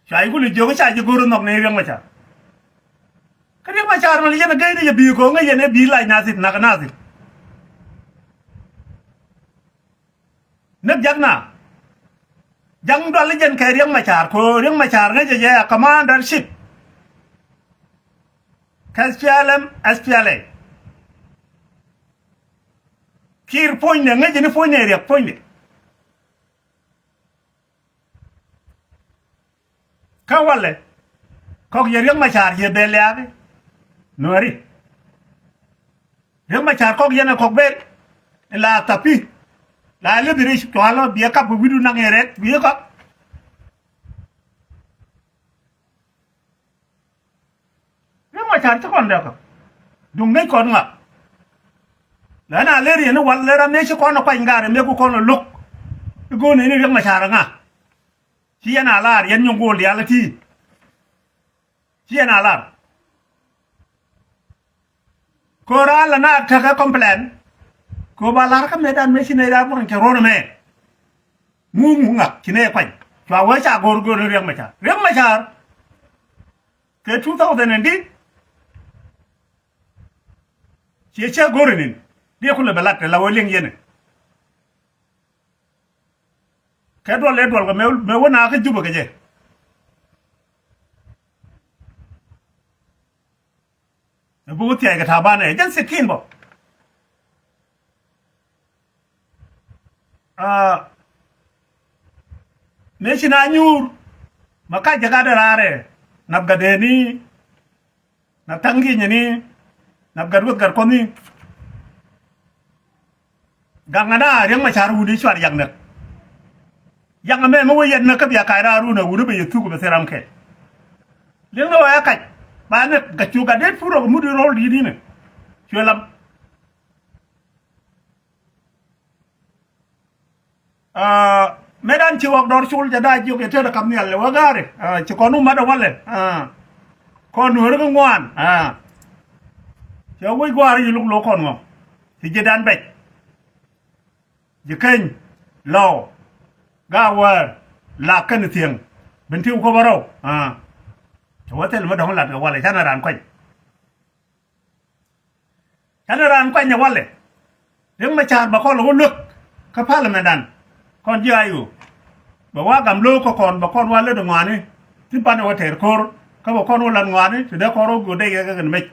Cua ji̱ kul jiök ca ji̱ go̱r nhɔk ni Riek Machar. Kä Riek Machar mɛ li yɛn a gɛy ni yɛ bi̱i̱ ko̱ŋ ɛ yɛn ɛ bi̱i̱ lac nathit nak nathit. Näk jak na ja̱ŋ dual i̱ jɛn kɛ Riek Machar ko̱ Riek Machar ŋäcɛ jɛ a commandership. Kɛ S P L M, S P L A. Kiir puɔ̱nydɛ ŋäcɛ ni puɔ̱nydɛ Riek puɔ̱nydɛ. Kä walɛ kɔk yɛ Riek Machar yɛ bɛ liaak. Nuɛri Riek Machar kɔk yɛn ɛ kɔk ber. La tapi la lithi ri cualɔ biɛ kap kɛ wi̱du naŋ yɛ rɛk wi̱i̱ kɔk. Riek Machar ci kɔn dɛk kɛ duŋ ŋäc kɔn ŋa. Lɛ na ler yɛn i̱ wal lɛ ram mëë ci kɔn ɛ kuany ŋaar ɛ mëë ku kɔn ɛ lo̱k. I̱ go̱o̱n ɛn i̱ Riek Machar ɛ ŋa. Ci yɛn a lar yɛn nyuŋ go̱o̱l diaal ɛ ti̱i̱. Ci yɛn a lar. Ko̱ raal ɛ na tekɛ complain. Ko̱ ba lar kä mëëdan mëë ci nɛy raar buɔ̱n cɛ ruɔ̱n ɛmɛ. Ŋuŋ ŋuŋ ŋak ci nɛy kuany cua wee ca go̱o̱r go̱o̱r ni Riek Machar Riek Machar. Kɛ two thousand and di ciɛ cä go̱r inin diɛ kulɛ bɛ lat la wä liŋ yɛn. Kɛ duɔl lɛ duɔl kɛ mɛ wä na kä Jubɛ kɛ jɛ. Ɛ bi wä thiac kɛ ta̱a̱ banɛ jɛn sikin bɔ. Mëë ci na nyuur ma kac jɛ gat raarɛ nap gat dee ni nap taŋ gi̱nyɛ ni nap gat weth gat kuɔth ni. Gaŋ ana Riɛk Macar wuni cuar yak näk. Yak mɛ mi wä yɛt näk kä bia kac raar wun a wuni bɛ yɛ thuk bɛ thil ram kɛ. Liŋ ni wä ya kac ba näk gat cu gat det pur ɔ mut rol di̱t inɛ. Cuɛ lam. Aa, mëë dan ci ɣɔk dɔr col jɛ daa jiök yɛ tetdä kap nhial lɛ wä gaari. Aa, ci kɔn wä mat ɛ walɛ. Aa, kɔn nuääri kä ŋuan. Aa, cɛ wec guaari yi luk lo̱k kɔn ŋɔ. Ci ji̱ dan bɛc. Ji̱ keny lɔw. Gaa wäär la kɛn thiëŋ. Bin ti wä kop arɔw. Aa, cɛ wä thil mi dɔ̱ŋ lat kɛ walɛ canɛ raan kuany. Canɛ raan kuany ɛ walɛ. Riɛk Macar bɛ kɔn lɛ wä luäk kä parliament dan. Kɔn ji̱ ayo bɛ wa gam lo̱o̱k kä kɔn bɛ kɔn wa lät ŋɔaani. Ti banɛ wä tɛɛr ko̱r kä bɛ kɔn wä lat ŋɔaani ti dee kɔn wä go̱o̱r dee yɛ kɛ kɛn mec.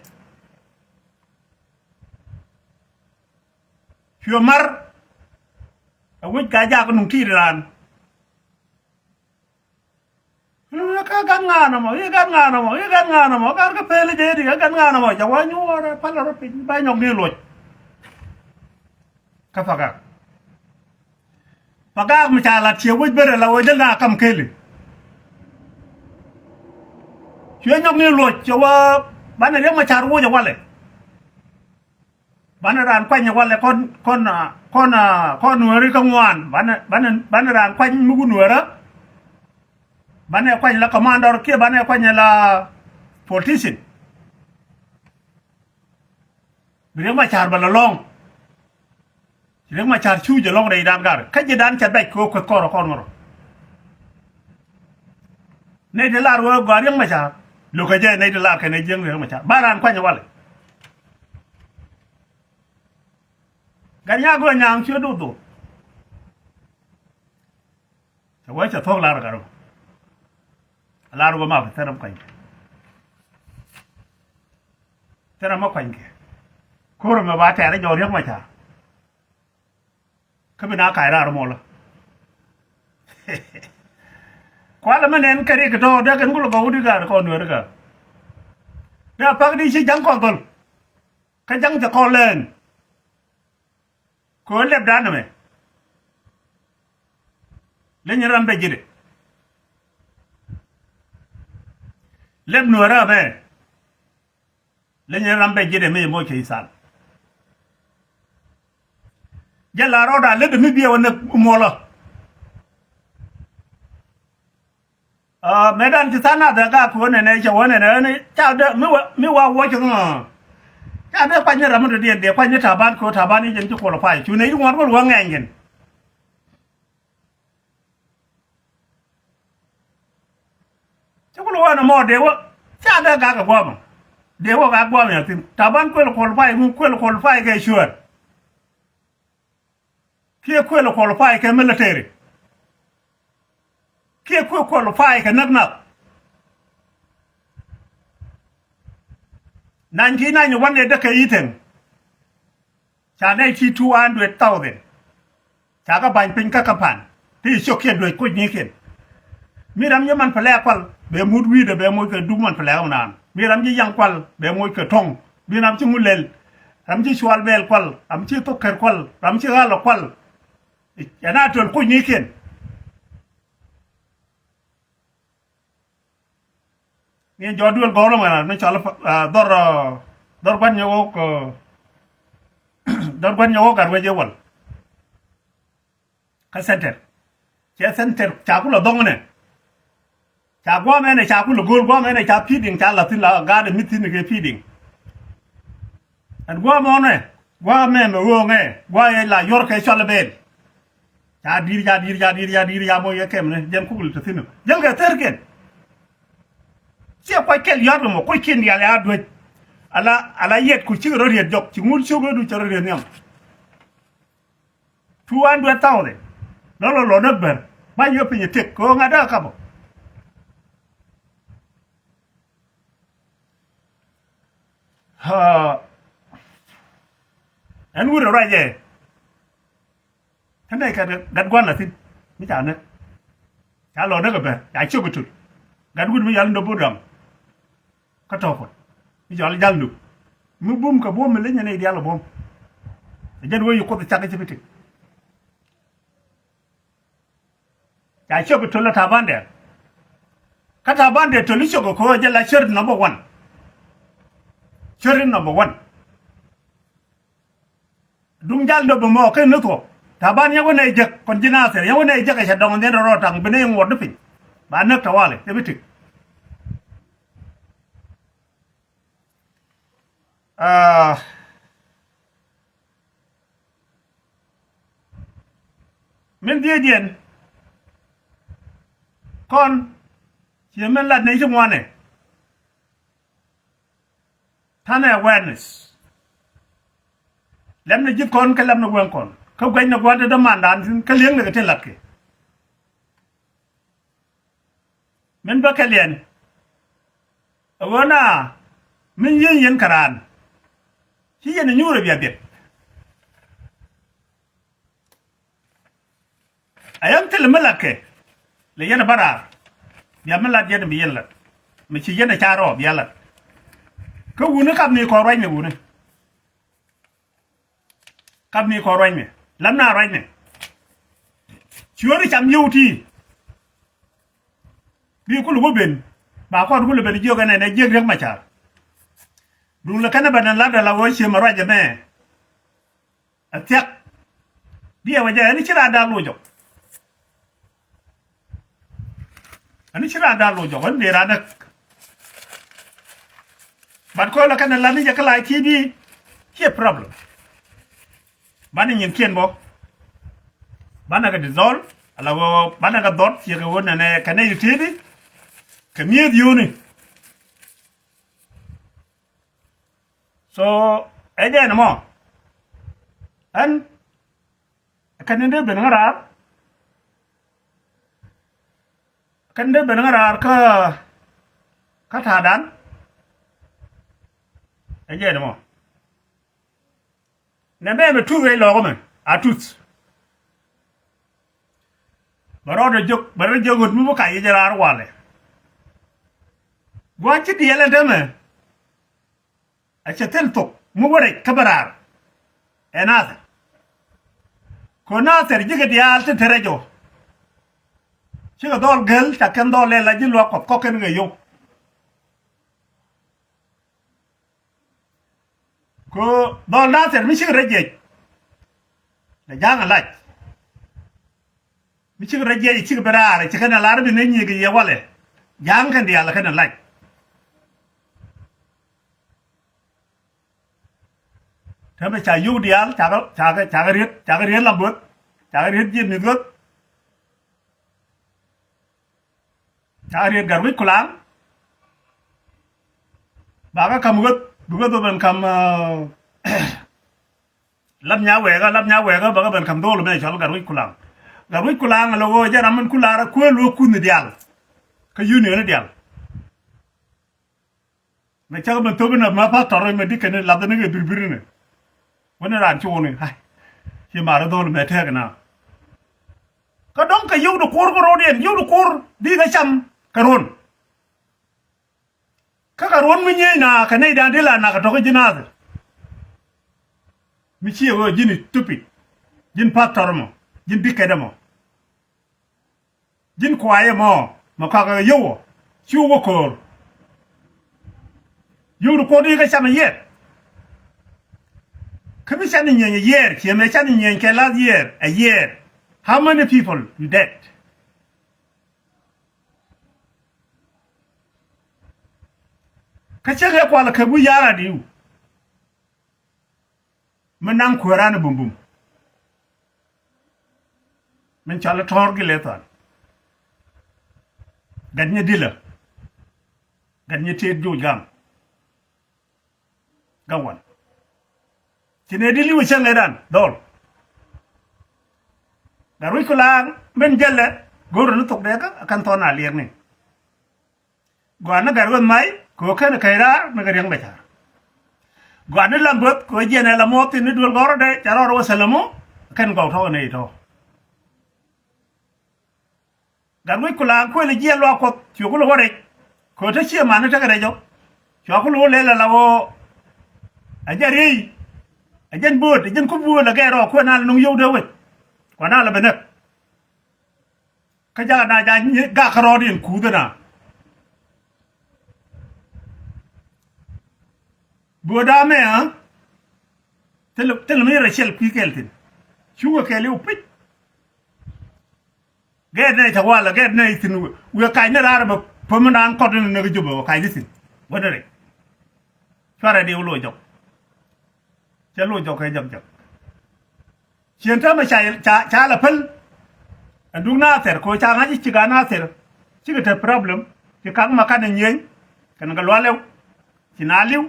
Cuɛ mar. A wi̱c ka jak nuŋ ti̱i̱t raan. Kä gat ŋa̱a̱n ɛmɔ, i̱ gat ŋa̱a̱n ɛmɔ, i̱ gat ŋa̱a̱n ɛmɔ, gat kä pɛl jɛ di, gat ŋa̱a̱n ɛmɔ, ca wä nyuɔɔr ɛ pal rɔ piny, ba nyɔk ni luɔc. Kä Pagak. Pagak mi ca lat ciɛ wec berɛ la wec däl na kam keli. Cuɛ nyɔk ni luɔc, ca wä banɛ Riɛk Macar woc ɛ walɛ. Banɛ raan kuany walɛ kɔn, kɔn, ah, kɔn, ah, kɔn nuääri kä ŋuan. Banɛ, banɛ, banɛ raan kuany mi wun nuäärä. Banɛ kuany la commander kiɛ banɛ kuany la politician. Bi Riɛk Macar bɛ la lɔŋ. Riɛk Macar cu jɛ lɔŋ rɛy dan gar. Kä ji̱ dan cɛ bɛc kɛ wä kueth kɔrɔ kɔn ŋɔrɔ. Nɛy ti lar wä gɔaa Riɛk Macar. Lo̱kɛ jɛ nɛy ti lar kɛn ɛ jiäŋ Riɛk Macar. Ba raan kuany walɛ. Gat nyaak gɔaa nyaŋ cuɛ duth dhuth. Cɛ wee cɛ thuɔ̱k lar gat rɔ. Lar wä map thɛn ram kuany kɛ. Thɛn ram ma kuany kɛ. Ko̱r mɛ ba tɛɛr jɔk Riɛk Macar. Kä bi na kac raar mɔlä. Kualɛ mɛ nɛn kɛ rik tɔ̱ dee kɛn kulɛ gɔw di gaat kɔn nuɛɛri kä. Dee pak di ci ja̱ŋ kɔn dhɔl. Kä ja̱ŋ cɛ kɔn lɛɛn. Kɛ ɣöö lɛpdan ɛmɛ leny ram bɛ ji̱dɛ. Lɛp nuɔ̱ɔ̱rä ɛmɛ leny ram bɛ ji̱dɛ mi moc kɛ ithal. Jɛ la rɔɔda lät mi biɛ wä näk muɔlä. Aa, mëë dan ci tha̱a̱ŋ nath ɛ gak wä nɛnɛ cɛ wä nɛnɛ ni ca dee mi wa, mi wa wuɔc ŋɔ. Ca dee kuany ni ram mi dɔ̱diɛn dee kuany ni Taban kɛ ɣöö Taban i̱ jɛn ci qualify cu nɛy ti ŋuan wä luäŋ ŋɛɛny jɛn. Ci kulɛ wä nɛmɔ dee wä ca dee gak ɛ guamɔ. Dee wä gak guamɔ ya thi̱n Taban kuël qualify ŋu kuël qualify kɛ cuɛɛr. Kiɛ kuël qualify kɛ military. Kiɛ kuël qualify kɛ näk nath. Nineteen ninety-one dee däk kɛ i̱ thi̱n. Ca nɛy ti two hundred thousand. Ca kɛ ba̱ny piny kä kä pan ti ciök kiɛ duec kuc ni̱i̱kiɛn. Mi ram ji̱ man pɛlɛ kual bɛ mut wi̱i̱dɛ bɛ moc kɛ duk man pɛlɛ kä naan. Mi ram ji̱ yaŋ kual bɛ moc kɛ to̱ŋ. Mi ram ci ŋu lɛl. Ram ci cual bɛɛl kual. Ram ci thok kɛr kual. Ram ci ɣa̱l ɔ kual. Ɛn a töl kuc ni̱i̱kiɛn. Ni jɔɔk duël gɔ̱rä mɛn ni cɔal dhɔr, dhɔr gua̱n nyɛ ɣɔk, dhɔr gua̱n nyɛ ɣɔk gat wec ɛ wal. Kä center cɛ center ca kulɛ dhɔŋ nɛ. Ca guam ɛnɛ ca kulɛ go̱o̱l guam ɛnɛ ca feeding ca la̱thi̱n la gaat ɛ mi̱thi̱n kɛ feeding. Ɛn gua̱a̱ mɔnɛ gua̱a̱ mɛmɛ ɣööŋɛ gua̱a̱ yɛ la yɔr kɛ cɔl ɛ bɛɛl. Ca di̱i̱r ca di̱i̱r ca di̱i̱r ca di̱i̱r ca moc yɛ kɛmni jɛn kukli te thi̱n. Jäl kɛ thärkiɛn. Ciɛ kuac kɛl yɔ̱a̱t kɛ mɔ kueckiɛn diaal ya duec. Ala ala yɛt ku cikɛ rɔ riet jɔk ci ŋut ciök ɣöödu cɛ rɔ riet nhiam. Two hundred thousand. Lɔ lɔ lɔ näk bär ba yɔ piny ɛ tëk kɛ ɣöö ŋa̱t dee ɛ kapɔ. Ɛn wut ɛ ruacɛ. Kä nɛy kɛ gat gua̱n la thi̱n mi ca näk. Ca lɔ näk ɛ bɛ ca ciök ɛ töl. Gat wut mi yal ni dɔ̱p bo̱o̱r dɔam. Kä tɔ̱ puɔ̱t mi cɔal jal nöp. Mi bum kɛ buɔ̱m mi leny ɛ nɛy diaal ɛ buɔ̱m. Ɛ jɛn wee yi Kuoth cak ɛ ci bi tik. Ca ciök ɛ töl ɛ Taban dɛɛr. Kä Taban dɛɛr töl i̱ ciök ɛ köö jɛ la ciöt number one. Ciöt number one. Duŋ jal döp ɛmɔ ken ni thuɔ̱k. Taban yɛn wä nɛy jek kɔn ji̱ Nathir yɛn wä nɛy jek ɛ cɛ dɔŋ nhiɛn rɔ taŋ bi nɛy ŋuɔt di piny. Ba näk tawali ti bi tik. Ah. Min dhiecdiɛn kɔn ciɛ min lat nɛy ci ŋuanɛ. Ta̱nɛ awareness. Lɛm ni ji̱th kɔn kä lɛm ni weŋ kɔn kä guɛc ni gua̱n ti dämandan thi̱n kä li̱eŋ ni kɛ tin latkɛ. Min bä kɛ liɛn. Ɛ ɣöö na min yieny yɛn kɛ raan. Ci yɛn ɛ nyuur ɛ bia biɛt. A yɛn thilɛ mi latkɛ. Lɛ yɛn ɛ bä raar. Bia mi lat yɛn bi yɛn lat. Mi ci yɛn ɛ ca rɔɔ bia lat. Kä wuni kap ni kɔn ruacni wuni. Kap ni kɔn ruacni lam na ruacni. Ciööri cam yio̱w ti. Bi kul wä ben ba kɔn kul ben jiök ɛnɛ nɛ jiök Riek Machar. Duŋ lɛ kɛn ɛ ben ɛ lat ɛ la wä ciëm ɛ ruac ɛmɛ. Ɛ thiak. Diɛw ɛ jɛ ɛn ci raan da̱a̱n loc jɔk. Ɛn ci raan da̱a̱n loc jɔk ɛn dee raan näk. But kɔn lɛ kɛn ɛ lat ni jɛ kä la̱a̱c T V. Ciɛ problem. Banɛ nyinkiɛn bɔ. Banɛ kɛ dissolve ala wä banɛ kɛ dhɔt ciɛ kɛ wä nɛnɛ kɛ nɛy ti ti. Kɛ mi̱eth yio̱o̱ni. So ɛ jɛn ɛmɔ. Ɛn kɛn ni dee ben ŋä raar. Kɛn dee ben ŋä raar kä kä ta̱a̱dan. Ɛ jɛn ɛmɔ. Nɛ mɛ mɛ tuth rɛy lɔɔk mɛ a tuth. Bɛ rɔɔdɛ jök bɛ rɔɔdɛ jök ɣöt mi bä kac yec raar walɛ. Gua̱n ci diɛɛl ɛn tämɛ. A cɛ thil thok mi wä rɛc kä bä raar. Ɛ Nathir. Kɛ Nathir ji̱kɛ diaal ti te rɛc ɔ. Cikɛ dhɔl gel ca kɛn dhɔl lɛ la ji̱ luak kɔth kɔk kɛn kɛ yio̱w. Kɛ dhɔl Nathir mi cikɛ rɛc jiɛc. Lɛ ja̱a̱ŋ a lac. Mi cikɛ rɛc jiɛc cikɛ bi raar cikɛ nɛ lar bi nɛ nyiek yɛ walɛ. Ja̱a̱ŋ kɛn diaal kɛn a lac. Täämɛ ca yio̱w diaal cakɛ cakɛ cakɛ riet cakɛ riet la buɔth. Cakɛ riet jiɛc mi̱th ɣöth. Ca riet Gatwec Kulaŋ. Bakɛ ka̱m ɣöth bi ɣöth ɣöth ben ka̱m. Lap nya wɛɛkä lap nya wɛɛkä bakɛ ben ka̱m dho̱o̱l mɛ cɔl Gatwec Kulaŋ. Gatwec Kulaŋ lɛ ɣöö jɛ ram min kulaarä kuëël wä kunh diaal. Kä union diaal. Mɛ cak mɛ thop inɔ mɛ pastor mɛ dikɛ ni lath ni kɛ birbir ni. Wä ni raan ci wuni ai. Ci mar dhol mɛ tɛk na. Kä dɔŋ kɛ yio̱w di kuɔr kä ro̱o̱diɛn yio̱w di kuɔr di kɛ cam kɛ ruɔ̱n. Kä kɛ ruɔ̱n mi nyiey na kɛ nɛy dan di la na kɛ tɔk ji̱ nath. Mi ci ɛ wee ji̱n stupid. Ji̱n pastor mɔ ji̱n dikɛ dɛ mɔ. Ji̱n kuayɛ mɔ mɛ kɔakɛ yio̱w ɔ. Ci wä ko̱o̱r. Yio̱w di kuɔr di kä cam a yiɛɛr. Kä mi can ni nyieny a yiɛɛr ciɛ mɛ can ni nyieny kɛ last year a year. How many people you dead? Kä cä kɛ kual kɛ bu yara diw. Mi naŋ kuääran bumbum. Min cɔal i̱ tɔ̱r gi lethal. Gat nyɛ dilä. Gat nyɛ teet joc gam. Gawan. Ci nɛ dili wä cäŋ ɛ dan dhɔl. Gat ruc kulaŋ min jälɛ go̱o̱r ni thok dɛkä a kɛn thɔn a liɛk ni. Gɔaa ni gat weth may kɛ ɣöö kɛn kɛc raar ni kɛ riäŋ bɛ ca̱r. Gɔaa ni lam böth kɛ ɣöö jiɛn ɛ la muɔth thi̱n ni duel gɔ̱rä dee ca rɔɔd wä thälämu kɛn gɔw tɔ̱ kɛ nɛy tɔ̱. Gat wec ku la kuël jiɛɛl luaak Kuɔth, cuɛ ku lo̱k wä rɛc. Kɛ ɣöö te ciɛ man ni tekɛ rɛc ɔ. Cua ku lo̱k lɛl ala ɣöö ɛ jɛn riey, ɛ jɛn bööt, ɛ jɛn ku buööl ɛ gɛɛr ɔ kuɛ na la nuŋ yio̱w dee wec. Kuɛ na la bɛ näk. Kä jakä na ja gak kärɔɔd in kuuth ɛna. Bööt da̱a̱ mɛ ɣä. Thil, thil mi rɛ ciɛl kui̱ kɛɛl thi̱n. Cuŋä kɛɛl i̱ wä pi̱c. Gɛɛt nɛy cɛ walɛ, gɛɛt nɛy thi̱n wiɛ kac ni raar bɛ päm naan kɔt ni näk jopɛ wä kac ni thi̱n. Wä ni rɛy. Cuarɛ di wä loc jɔk. Cɛ loc jɔk kɛ jɔk jɔk. Ciɛn täämɛ ca, ca, ca lɛ päl. Ɛn duŋ Nathɛr kɛ ɣöö ca ŋa̱c i̱ ci gaat Nathɛr. Cikɛ te problem. Ci ka̱k ma kanɛ nyieny. Kɛn kɛ lualɛw. Ci na li̱w.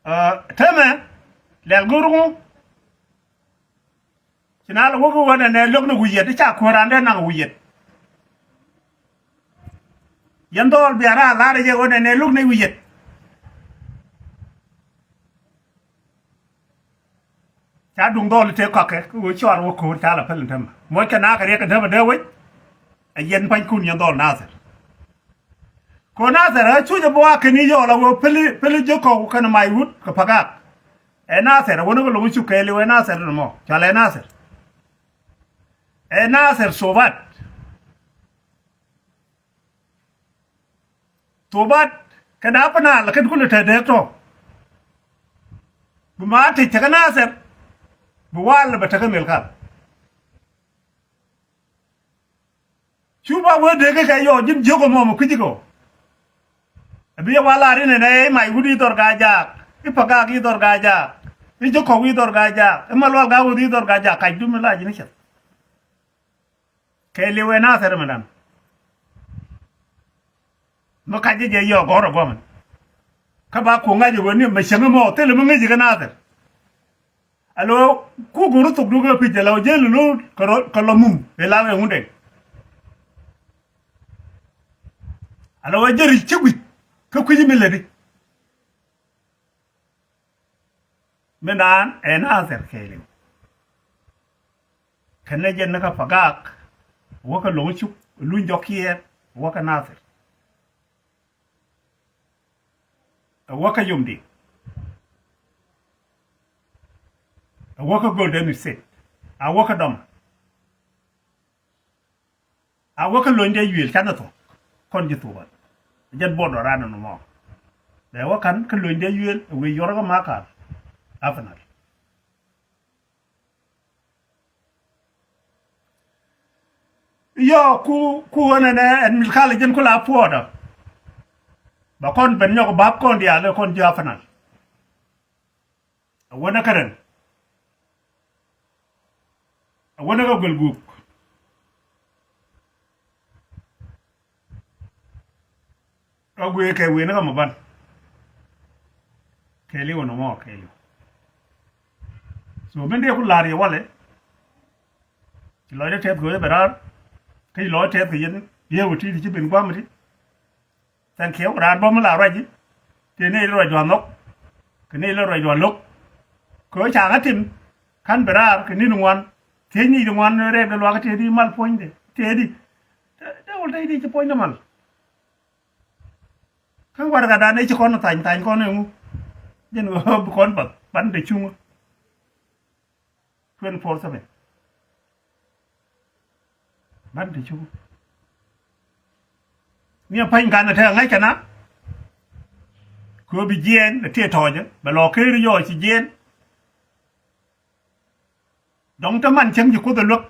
Ɛ, täämɛ lɛl go̱r ŋu. Ci na lɛ wä kä ɣöö nɛnɛ lo̱k ni wi̱i̱ yɛt i̱ ca kuäär randɛ naŋ wi̱i̱ yɛt. Yɛn dhɔɔl bia raar la̱r jɛ ɣöö nɛnɛ lo̱k ni wi̱i̱ yɛt. Ca duŋ dhɔɔl i̱ tëë kɔakɛ kä ɣöö cuar wä ko̱o̱r ca lɛ päl in täämɛ. Moc kɛ naak kɛ riɛk in täämɛ dee wec. Ɛ yɛn pa̱nykun yɛn dhɔɔl Nathɛr. Kɛ ɣöö Nathɛr ɛ cuc ɛ bä wa kɛn i̱ yɔɔl a ɣöö päli, päli Jekɔb kɛnɛ Maiwut kɛ Pagak. Ɛ Nathɛr ɛ wä ni kɛ lo̱ŋ cuk kɛɛliw ɛ Nathɛr ɛn mɔ. Cɔal ɛ Nathɛr. Ɛ Nathɛr Thobat. Thobat kɛnɛ Apɛnal kɛn kulɛ te dee tɔ. Bi ma tec tekɛ Nathɛr. Bi wal bɛ tekɛ Milkal. Cu ba wee dee kä kɛ yɔ ji̱n jiök ɛmɔ mɛ kui̱ci kɛ ɔ. Ɛ bi yɛ wal a ri nɛnɛ i̱ Maiwut i̱ dhɔr Gaa-jaak, i̱ Pagak i̱ dhɔr Gaa-jaak, i̱ Jekɔb i̱ dhɔr Gaa-jaak, i̱ Malual Gaa-wäth i̱ dhɔr Gaa-jaak, kac dum i̱ la ji̱n i̱ cɛth. Kɛɛliw ɛ Nathɛr mɛ dan. Mɛ kac jɛ jɛ yɔ gɔ̱r ɛ guɔmɛn. Kä ba kuɔ̱ŋ ŋa̱c ɛ ɣöö ni mɛ cäŋ ɛmɔ thilɛ mi ŋäc ɛ kä Nathɛr. Alo ku go̱r thok duŋ ɛ pi̱c alo jɛ lulu kɛ rɔ kɛ lɔ mum ɛ la wee ŋundɛ. Alo jɛ ri̱c cä gui̱c kä kui̱ci mi lätdi. Mi naan ɛ Nathɛr kɛɛliw. Kɛnɛ jɛ ni kä Pagak wä kä Lo̱ŋ Cuk luny jɔk kiɛɛr wä kä Nathɛr. Ɛ wä kä Yomdiŋ. Ɛ wä kä Golden State. A wä kä Dɔma. A wä kä Lony Dee Yuëël canɛ thuɔ̱k. Kɔn ji̱ Thobat. Jɛn buɔt dɔ̱ran ɛn mɔ. Bɛ wä ka̱n kä Lony Dee Yuëël ɛ wëë yuɔrä kä Makal. Apɛnal. Yɔ ku ku ɣän ɛn ɛn Milkal jɛn ku la puɔɔdä. Bɛ kɔn ben nyɔk bap kɔn diaal ɛ kɔn ji̱ Apɛnal. A wänä kä rɛn. A wänä kä guɛl guuk. Kä guëë kɛ wëë ni kä mɔ ban. Kɛɛliw ɛn mɔ kɛɛliw. So min dee ku la̱r yɛ walɛ. Ci lɔcdä tɛth kɛ wee bɛ raar. Kä ci lɔcdä tɛth kɛ yɛn yee wä ti̱ti̱ ci ben gua̱a̱m ti. Thank you. Raan bä mi la ruac ji̱. Tëë ni ilɛ ruac dua̱n nhɔk. Kɛ ni ilɛ ruac dua̱n lo̱k. Kɛ ɣöö ca ŋä tim. Ka̱n bi raar kɛ ni̱n ŋuan. Thiec ni ti ŋuan rɛɛp dee luakä tëë di mal puɔ̱nydɛ. Tëë di. Dee wal tëë di ci puɔ̱nydɛ mal. Kä warɛgadan ëë ci kɔn thany thany kɔn ɛŋu. Jɛn ɣöö bi kɔn bath ban te cuŋä. Twenty four seven. Ban te cuŋä. Ni a pa̱ny kan ɛ te ŋa̱c kɛ na. Kɛ ɣöö bi jiɛɛn ɛ tëë tɔ̱ɔ̱cä bɛ lɔ ker yɔɔ ci jiɛɛn. Dɔ̱ŋ te man cäŋ ci Kuoth ɛ luäk.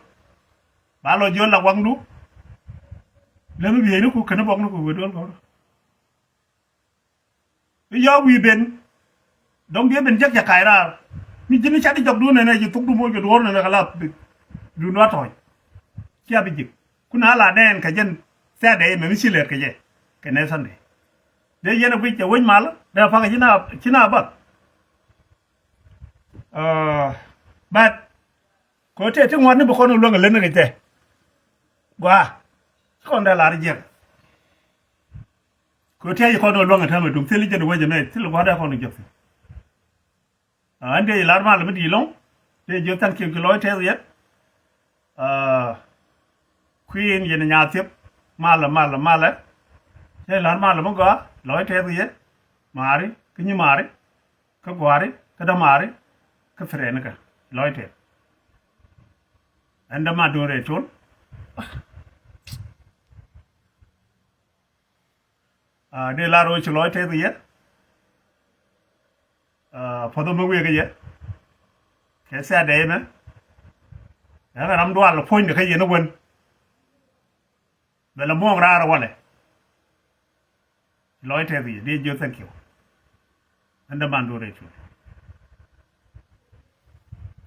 Ba lɔ jiöl la waŋdu. Lemi wieyni ku keni bɔkni ku wee duel gɔ̱rä. Bi yɔɔk wi̱i̱ ben. Dɔ̱ŋ biɛ ben jek ca kac raar. Mi ji̱n i̱ cat i̱ jɔkdun nɛnɛ ji̱ thukdu moc kɛ duɔ̱ɔ̱r nɛnɛ kɛ lath bi. Dun wa tɔ̱ɔ̱c. Cia bi jek. Kun a la nɛɛn kɛ jɛn Saturday mɛ mi ci lɛt kɛ jɛ. Kɛ nɛ Sunday. Dee yɛn a guic cɛ wec mal dee pakä ci na, ci na bath. Aa, but kɛ ɣöö tëë ti ŋuɔ̱tni bi kɔn kɛ luäŋ ɛ lät ni kɛ jɛ. Gɔaa. Ci kɔn dee lar jiɛk. Kɛ ɣöö tëë ci kɔn kɛ luäŋ ɛ täämɛ duŋ thil i̱ jɛn i̱ wec ɛmɛ thil gua̱a̱r dee kɔn kɛ jɔth. Aa, ɛn dee ci lar mal mi di̱i̱t lɔ̱ŋ. Dee jiök thank you kɛ lɔc tɛth yɛn. Aa, Rin yɛn nya thiep malɛ malɛ malɛ. Cɛ la̱r malɛ mi gɔaa lɔc tɛth yɛ. Mari kä nyi mari kä guari kä dämari kä frɛnikä lɔc tɛth. Ɛn däman duun rɛy col. Dee lar ɣöö ci lɔc tɛth yɛ. Puɔth mi wek yɛ kɛ thiat dɛy mɛ. Ɛn ram dual puɔ̱nydɛ kä yɛn wen. Bɛ lɛ muɔ̱ɔ̱ŋ raar walɛ. Lɔc tɛth yɛ dee jiö thank you. Ɛn däman duun rɛy col.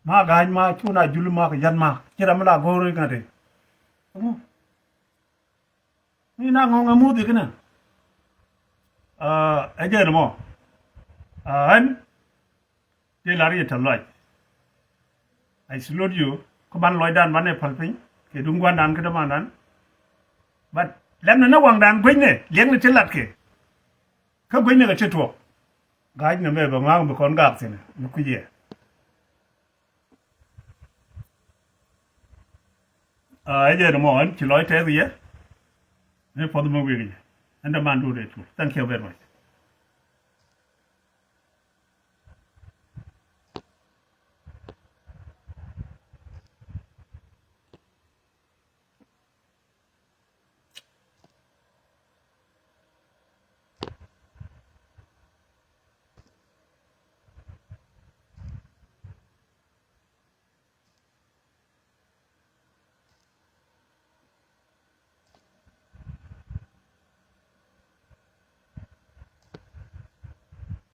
Ma ga̱a̱c ma cu na jul ma kɛ yan ma ci ram mi la go̱o̱r i̱ ŋa̱t i̱. Mi na ŋɔŋ ɛ muth ikinɛ. Ɛ jɛn mɔ. Ɛn ti lar yɛ tɛ lɔc. I salute you kä ban lɔcdan banɛ päl piny kɛ duŋ gua̱ndan kä dämandan. But lɛmnɛ ni waŋdan guecnɛ liɛŋnɛ ti latkɛ. Kä guecnɛ kɛ ti tuɔɔk. Ga̱a̱cnɛ mɛ bɛ ŋa̱a̱ŋ bi kɔn gaak thi̱n mi kui̱c yɛ. Ɛ jɛn mɔ ɛn ci lɔc tɛth yɛ. Ni puɔth mi wek yɛ ɛn däman duun rɛy col. Thank you very much.